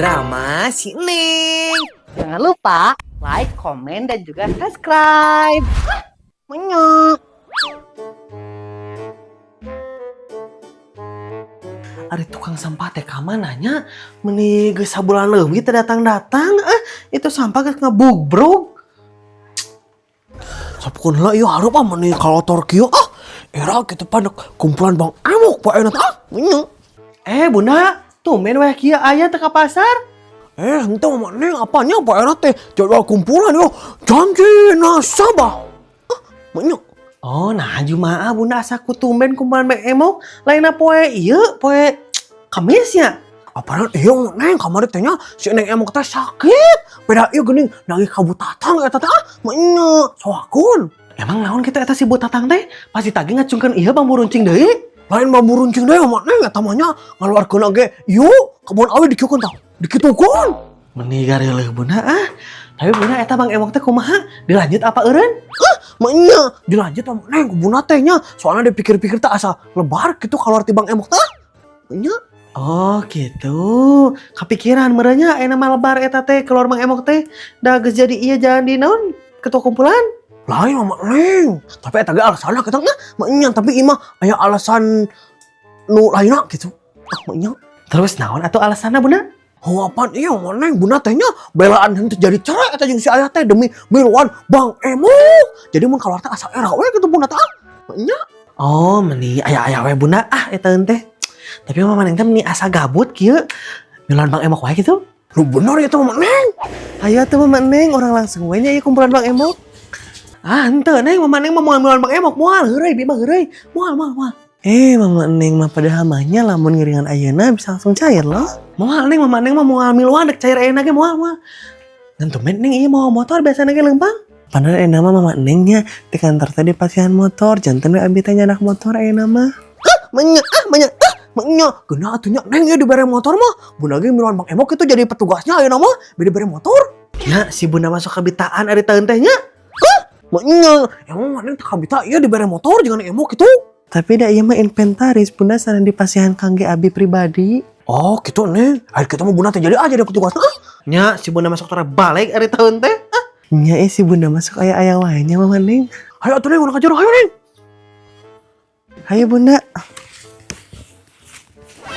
Drama si Neng. Jangan lupa like, komen, dan juga subscribe. Menyok. Ari tukang sampah teh ka mana nya? Meni geus sabulan leuwih teu datang-datang, itu sampah geus ngebubrug. Sapukun lah iya harap ah meni kalotor kieu ah. Era kitu pan kumpulan Bang Emok poe enak ah. Nya. Bunda, tumben weh kieu aya teu ka pasar. Henteu mah Neng apanya poe era teh jadwal kumpulan yo janji nasabah. Ah, nya. Oh, nah jumaah Bunda asa ku tumben kumpulan Bang Emok, lainna poe ieu poe Kamis nya. Apaan iya Neng kamari teh nya si Neng Emok teh sakit. Beda ieu geuning nagih ka Bu Tatang eta teh ah nya soakun. Emang naon kitu eta si Bu Tatang teh? Pasti tagih ngacungkeun ieu bambu runcing deui. Lain bambu runcing deui mah Neng eta mah nya ngaluarkeun ge ieu kebon awi dikieukeun tah. Dikitukeun. Meni gareuleuh Bunda ah. Tapi Bunda eta Bang Emok teh kumaha? Dilanjut apa eureun? Ah, nya dilanjut mah Neng ku Bunda teh nya. Soalna dipikir-pikir teh asa lebar kitu kaluar ti Bang Emok teh. Nya. Oh gitu, kepikiran merenya ayeuna mah lebar eta teh keluar Bang Emok teh da geus jadi ieu jalan di naon ketua kumpulan. Lain mah Neng, tapi eta ge alasanna kitu nya, nya tapi ieu mah aya alasan nu lainna kitu. Ah nya. Terus naon atuh alasanna Bunda? Oh apaan iya mah Neng, Bunda teh nya belaan henteu jadi cerai eta jeung si ayah teh demi miluan Bang Emok. Jadi mun kaluar teh asa era we kitu Bunda teh ah. Nya. Oh meni aya-aya we Bunda ah eta teh. Tapi mama Neng teh meni asa gabut kieu miluan Bang Emok wae kitu. Lu bener ya tuh Mama Neng. Ayo tuh Mama Neng, orang langsung we nya ieu kumpulan Bang Emok. Ah henteu Neng, Mama Neng mah moal miluan Bang Emok, moal heureuy bi mah heureuy. Moal moal moal. Mama Neng mah padahal mahnya lamun ngiringan ayeuna bisa langsung cair loh. Moal Neng, Mama Neng mah moal miluan dek cair ayeuna ge moal moal. Ngan tumben Neng ieu mawa motor biasana ge leumpang. Padahal ayeuna mah Mama Neng nya di kantor teh dipasihan motor, janten we abi teh nyandak motor ayeuna mah. Ah, menya ah menya ah menya geuna atuh nya Neng ieu dibere motor mah. Bunda ge miluan Bang Emok itu jadi petugasnya ayeuna mah beda bere motor. Ya si Bunda masuk kabitaan ari taeun teh nya. Hah? Menya emang Neng teh kabita ieu dibere motor jeung Emok kitu. Tapi da ieu mah inventaris Bunda sareng dipasihan kangge abi pribadi. Oh gitu Neng, akhir kita mah Bunda teh jadi aja jadi petugasnya. Ah. Nya si Bunda masuk tora balik ari taeun teh. Ah. Nya si Bunda masuk aya-aya wae nya Mama Neng. Hayo atuh Neng urang ka jero hayo Neng. Hayo Bunda.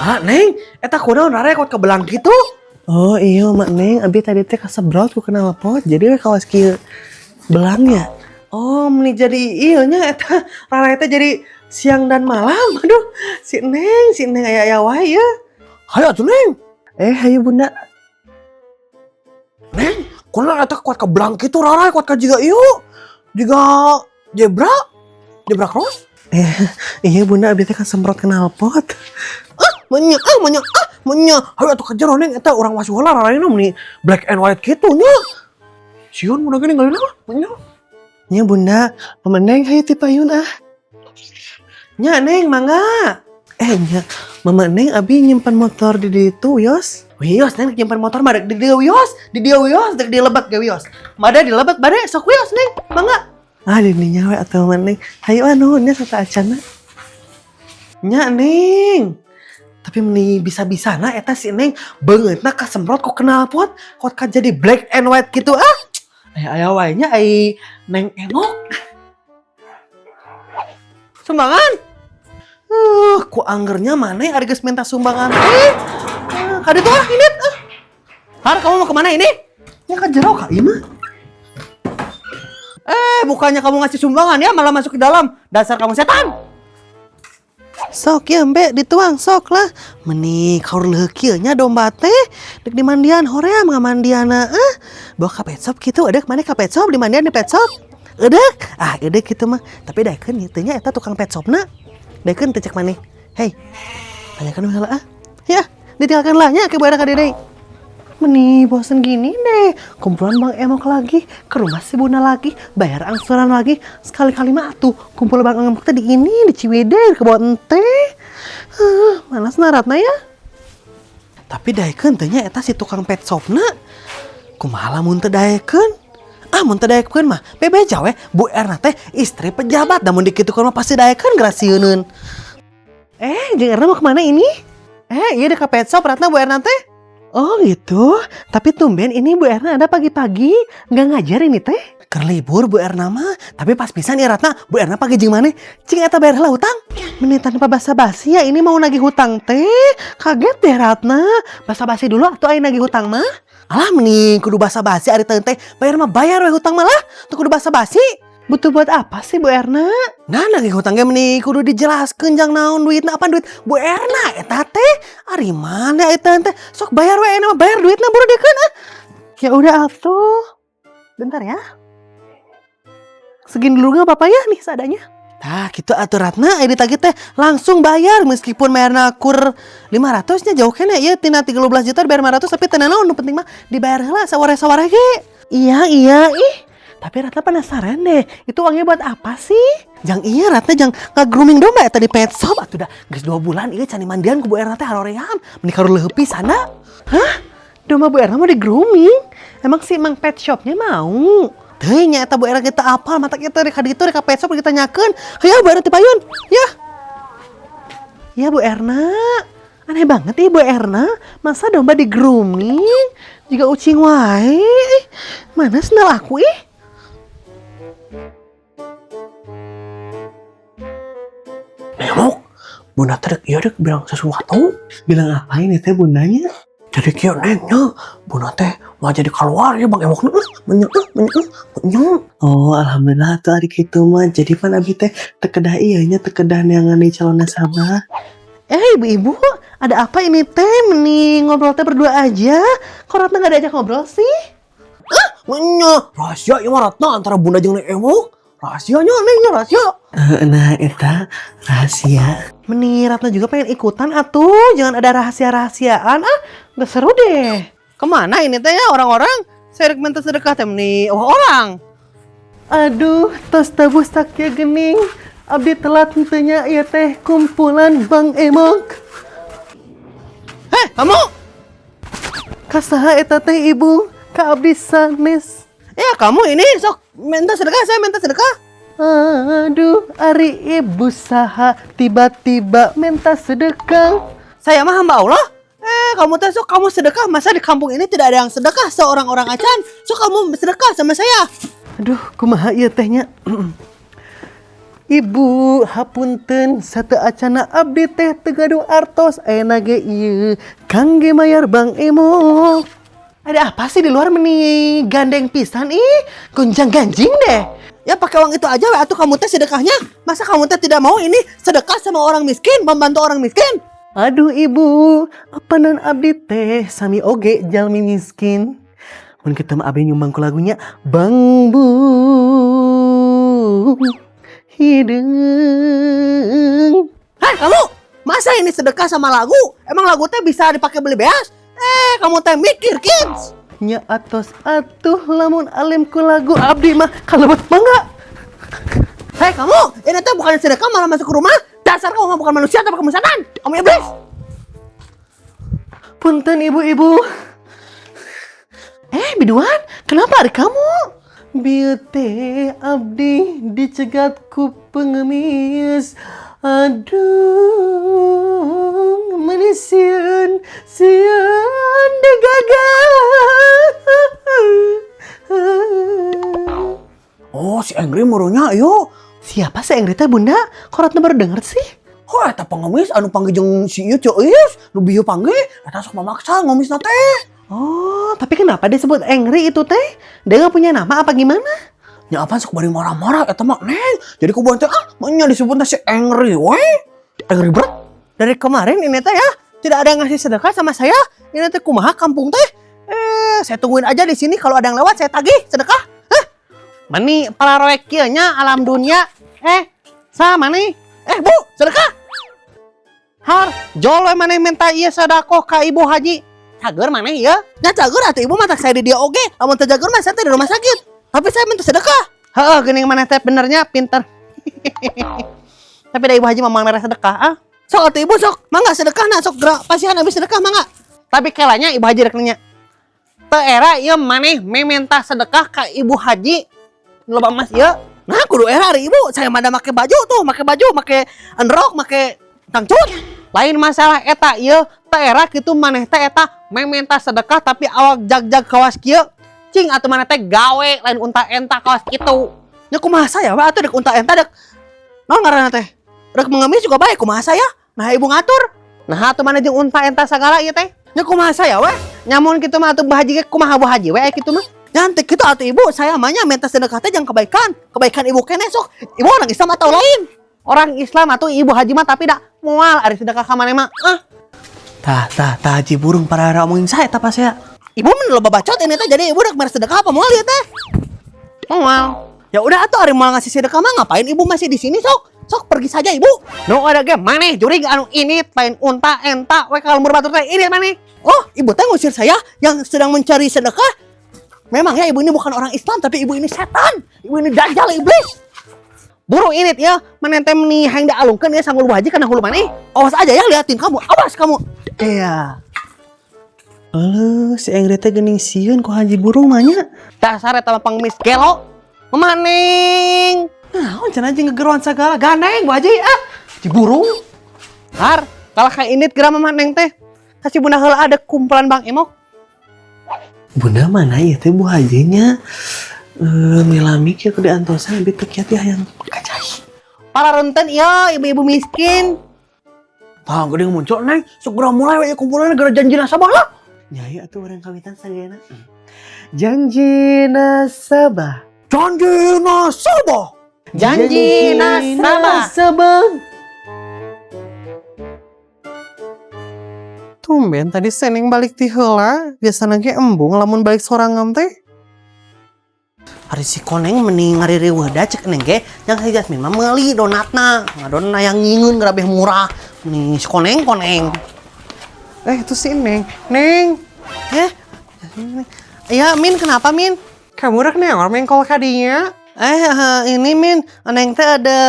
Ah Neng, eta kunaon rare kot kebelang kitu? Oh iya Mama Neng, abi tadi teh kasebrot ku knalpot, jadi we kawas kieu belang ya. Oh, meni jadi ieu nya eta rare teh jadi siang dan malam. Aduh, si Neng aya-aya wae ya. Hayo atuh Neng. Hayo Bunda. Neng, kunaon eta kuat kebelang kitu rare kuat ka jiga ieu? Jiga zebra? Zebra cross? Iya Bunda, abi teh kasemprot knalpot. Ah, menya, ah, menya, ah, menya. Hayo atuh ka jero Neng, eta urang wasuh heula rarayna meni black and white kitu nya. Sieun Bunda ge ninggalin ah, menya. Nya Bunda, Mama Neng hayu ti payun ah. Nya Neng, mangga. Nya, Mama Neng abi nyimpan motor di ditu, Yos. Wios, Neng nyimpan motor mah di dieu wios, di dieu wios, dek di lebet ge wios. Mada di lebet bade sok wios Neng, mangga. Ah, di dinya we atuh Mama Neng. Hayu ah nuhun nya sata acana. Nya Neng. Tapi meni bisa-bisana eta si Neng beungeutna kasemprot ku knalpot, kot ka jadi black and white gitu ah. Aya-aya wae nya ai Neng Emok. Sumbangan. Ku anggernya mana ari geus minta sumbangan teh. Kaditu ah ini ah. Har, kamu mau kemana ini? Ya ka jero ka ieu mah. Bukannya kamu ngasih sumbangan ya, malah masuk ke dalam. Dasar kamu setan. Sok ya embe dituang sok lah. Meni kaur leuh kieu nya domba teh dek dimandian hoream ngamandiana ah. Bawa ka pet shop kitu edek maneh ka pet shop dimandian di pet shop. Edek. Ah edek kitu mah. Tapi daekeun ieu teh nya eta tukang pet shopna. Daekeun teh cek maneh. Hei. Tanyakan heula ah. Ya, ditinggalkan lah nya ke buaya ka deui. Meni bosen gini deh. Kumpulan Bang Emok lagi, ke rumah si Bunda lagi, bayar angsuran lagi. Sekali-kali mah atuh kumpul Bang Emok teh di ini, di Ciwidey, ke bawah ente. Malas naratna ya. Tapi daekeun teh nya eta si tukang pet shopna. Kumaha lamun teu daekeun? Ah, mun teu daekeun mah bebeja we Bu Erna teh istri pejabat, da mun dikitukeun mah pasti daekeun grasieuneun. Jeung Erna mau kemana ini? Iya deh ke pet shop Ratna Bu Erna teh. Oh gitu, tapi tumben ini Bu Erna ada pagi-pagi, nggak ngajar ini teh? Keur libur Bu Erna mah, tapi pas pisan ya Ratna, Bu Erna pagi jeung maneh, cing eta bayar heula hutang. Meni tanpa basa-basi ya ini mau nagih hutang teh, kaget deh Ratna. Basa-basi dulu atuh aing nagih hutang mah. Alah, meni kudu basa-basi ari teh, bayar mah bayar we hutang malah, tuh kudu basa-basi. Butuh buat apa sih, Bu Erna? Nah, nagih hutang ge meni kudu dijelaskeun jang naon duitna, apa duit Bu Erna eta teh? Ari mana eta teh? Sok bayar we mah, bayar duitna buru dikeun ah. Ya udah atuh. Bentar ya. Segini dulu nggak apa-apa ya nih, seadanya. Nah, gitu atuh Ratna, ai ditagih teh langsung bayar meskipun bayarna kur 500 nya, jauh keneh ya tina 13 juta bayar 500, tapi teu naon, nu penting mah dibayar heula sawareh-sawareh ge. Iya, ih. Tapi Ratna penasaran deh, itu uangnya buat apa sih? Jang iya Ratna, jang nggak grooming domba eta di pet shop atuh, dah geus 2 bulan ieu can dimandian ku Bu Erna teh, haroream meni karuleupeuh pisan. Hah? Domba Bu Erna mau di grooming? Emang sih emang pet shopnya mau? Teu nya eta Bu Erna kita apal mata kita rek ka ditu, rek ka pet shop, kita tanyakeun. Hayo Bu Erna tipayun. Ya. Ya Bu Erna. Aneh banget ya Bu Erna. Masa domba di grooming? Juga ucing wae. Ih, mana sendal aku ih? Neng, Bunda teh ieu dek bilang sesuatu. Bilang apa ini teh bundanya? Jadi kieu, Neng, nya, Bunda teh mau jadi keluar ya Bang Emok menye menye menye. Oh, alhamdulillah tuh ari kitu mah. Jadi pan abi teh teu kedah ieu nya, teu kedah neangan deui calon nasabah. Eh, ibu-ibu, ada apa ini teh? Mending ngobrol teh berdua aja. Kok Ratna nggak diajak ngobrol sih? Menye rahasia ieu mah, Ratna, antara Bunda jeung Neng Emok. Rahasianya, Neng, nya, rahasia. Nah, eta rahasia. Meni Ratna juga pengen ikutan atuh. Jangan ada rahasia-rahasiaan ah. Nggak seru deh. Kemana ini teh ya orang-orang? Saya rek minta sedekah teh meni oh orang. Aduh, tos tabuh sakieu gening. Abdi telat henteu nya ieu teh kumpulan Bang Emok. Heh, kamu! Ka saha eta teh, ibu? Ka abdi sanes. Ya kamu ini sok minta sedekah, saya minta sedekah. Aduh, ari ibu saha tiba-tiba minta sedekah? Saya mah hamba Allah. Eh, kamu teh sok kamu sedekah, masa di kampung ini tidak ada yang sedekah seorang orang acan? Sok kamu sedekah sama saya. Aduh, kumaha ieu tehnya? Ibu, hapunten sateuacanna abdi teh teu gaduh artos ayeuna ge ieu kangge mayar Bang Emok. Ada apa sih di luar meni gandeng pisan ih? Gonjang ganjing deh. Ya pakai uang itu aja we atuh kamu teh sedekahnya. Masa kamu teh tidak mau ini sedekah sama orang miskin, membantu orang miskin? Aduh ibu, apanan abdi teh sami oge jalmi miskin. Mun kitu mah abdi nyumbang ku lagunya Bang Bu Hideung. Hei kamu, masa ini sedekah sama lagu? Emang lagu teh bisa dipakai beli beas? Eh, kamu teh mikir, kids. Nya atos atuh lamun alim ku lagu abdi mah kalebet mangga. Hei kamu, ini teh bukan sedekah malah masuk ke rumah. Dasar kamu mah bukan manusia tapi kamu setan. Kamu iblis. Punten ibu-ibu. Eh, biduan, kenapa ari kamu? Bieu teh abdi dicegat ku pengemis. Aduh, meni sieun, sieun digagal. Oh, si Engri murunya, ayo. Siapa sih Engri teh, Bunda? Kok Ratna baru denger sih? Oh, eta pengemis anu panggil jeung si ieu Ceu Is, nu bieu panggil, eta sok memaksa ngomisna teh. Oh, tapi kenapa disebut Engri itu teh? Dia nggak punya nama apa gimana? Nya apa sok bari marah-marah eta mah, Neng. Jadi ku teh ah, nya disebutna si Engri we. Angry Bird. Dari kemarin ini teh ya, tidak ada yang ngasih sedekah sama saya. Ini teh kumaha kampung teh? Eh, saya tungguin aja di sini, kalau ada yang lewat saya tagih sedekah. Hah? Meni pararoek kieu nya alam dunia. Eh, sama nih. Eh, Bu, sedekah. Har, jol we maneh minta ieu sedekah ka ibu haji. Cager maneh ya? Nya cager atuh ibu, mata saya di dia oge. Lamun teu cager mah saya teh di rumah sakit. Tapi saya minta sedekah. Heeh, geuning maneh teh benernya pinter. Tapi da ibu haji mah mere sedekah ah. Sok atuh ibu sok, mangga sedekah nah sok gerak pasihan habis sedekah mangga. Tapi kelanya ibu haji rek nanya. Teu era ieu maneh meminta sedekah ka ibu haji loba emas ieu. Nah, kudu era ari ibu, saya mah da make baju tuh, make baju, make endrok, make tangcut. Lain masalah eta ieu, teu era kitu maneh teh eta. Minta sedekah tapi awak jag-jag kawas kieu. Cing atuh maneh teh gawe lain unta enta kawas kitu. Nya kumaha saya we atuh dek unta enta dek. Naon ngaranna teh? Rek mengemis juga baik kumaha saya? Nah, ibu ngatur. Nah, atuh maneh jeung unta enta sagala ieu teh. Nya kumaha saya we? Nya mun kitu mah atuh Bu Haji ge kumaha Bu Haji we kitu mah. Nyantik kitu atuh ibu, saya mah nya minta sedekah teh jang kebaikan. Kebaikan ibu keneh sok. Ibu orang Islam atau lain? Orang Islam atuh Ibu Haji mah, tapi da moal ari sedekah ka maneh mah. Ah. Tah, tah, tah, Haji Burung para omongin saya eta pas ya. Ibu mah loba bacot ini teh, jadi ibu udah kemarin sedekah apa moal ya teh? Moal. Ya udah atuh, ari moal ngasih sedekah mah ngapain ibu masih di sini sok? Sok pergi saja ibu. Nu ada ge maneh jurig anu ini lain unta enta we ka lembur batur teh ini maneh. Oh, ibu teh ngusir saya yang sedang mencari sedekah. Memang ya ibu ini bukan orang Islam, tapi ibu ini setan. Ibu ini dajjal iblis. Buru init ya, maneh teh meni hayang dialungkeun ya sanggul Bu Haji kana hulu maneh. Awas aja ya liatin kamu, awas kamu. Iya. Aduh, si Engri teh geuning sieun ku Haji Burung mah nya. Dasar eta mah pengemis gelo. Mama Neng. Nah, cenah aja ngegeroan segala gandeng Bu Haji ah. Haji Burung. Har, kalah ka init geura Mama Neng teh. Kasih bunda heula ada kumpulan Bang Emok. Bunda mana ya teh Bu Hajinya? Eh, melami kieu kudu antosan abi teh kieu teh hayang kacai. Para renten iya ibu-ibu miskin. Tah, geuning muncul Neng, segera mulai we kumpulan gara janji nasabah lah. Nyai atuh urang kawitan sadayana. Janji nasabah. Janji nasabah. Janji nasabah. Nasabah. Tumben tadi seneng balik ti heula, biasana ge embung lamun balik sorangan teh. Ari si koneng mending ngaririweuh da cek neng ge, yang si Jasmine mah meuli donatna. Ngadon yang ngingun gerabeh murah. Mending si koneng koneng. Eh, itu si Neng. Neng, Eh, iya Min, kenapa Min? Kamu rek naon mengkol kadinya? Eh, ini Min, Neng teh ada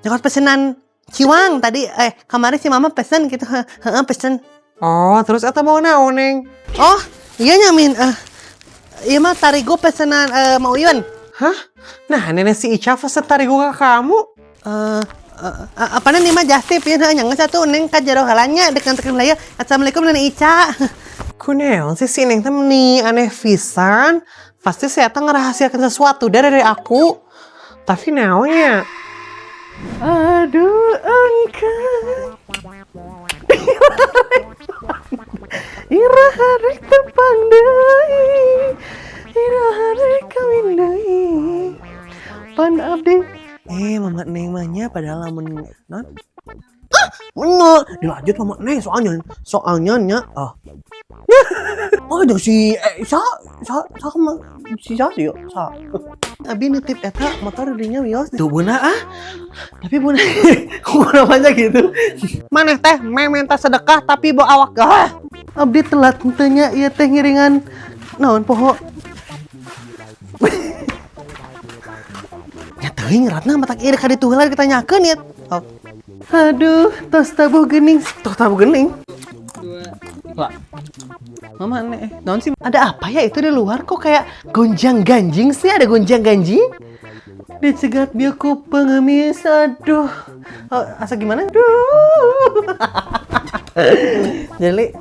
nyokot pesenan ciwang tadi, kemarin si mama pesen gitu, heeh, pesen. Oh, terus eta mau naon, Neng? Oh, iya nya Min, iya mah tarigu pesenan mau Iwan. Hah? Nah, nenek si Ica pesen tarigu ke kamu. Eh, apa nih mah jastip ya, yang satu Neng ka jero halanya dengan tekan layar. Assalamualaikum Nenek Ica. Kunaon sih si Neng teh meni aneh pisan. Pasti si eta ngerahasiakan sesuatu dari aku. Tapi naonnya? Aduh, engkau. Iraha rek tepang deui. Iraha rek kawin deui. Pan abdi. Eh, Mama Neng mah nya padahal lamun non Ah, bener. Dilanjut Mama Neng soalnya soalnya nya ah. Oh, jeung si sa sa sa si sa sih sa. Abi nitip eta motor dinya wios. Tuh bunda ah. Tapi bunda kok namanya gitu? Maneh teh minta sedekah tapi bawa awak gah. Abdi telat tanya ieu teh ngiringan naon poho. Ya teuing ratna matak ieu ka ditu heula ditanyakeun ya. Oh. Aduh, tos tabuh geuning. Tos tabuh geuning. Lah. Mama aneh, naon sih? Ada apa ya itu di luar kok kayak gonjang ganjing sih? Ada gonjang ganjing? Dicegat bieu ku pengemis. Aduh. Oh, asa gimana? Aduh. Jadi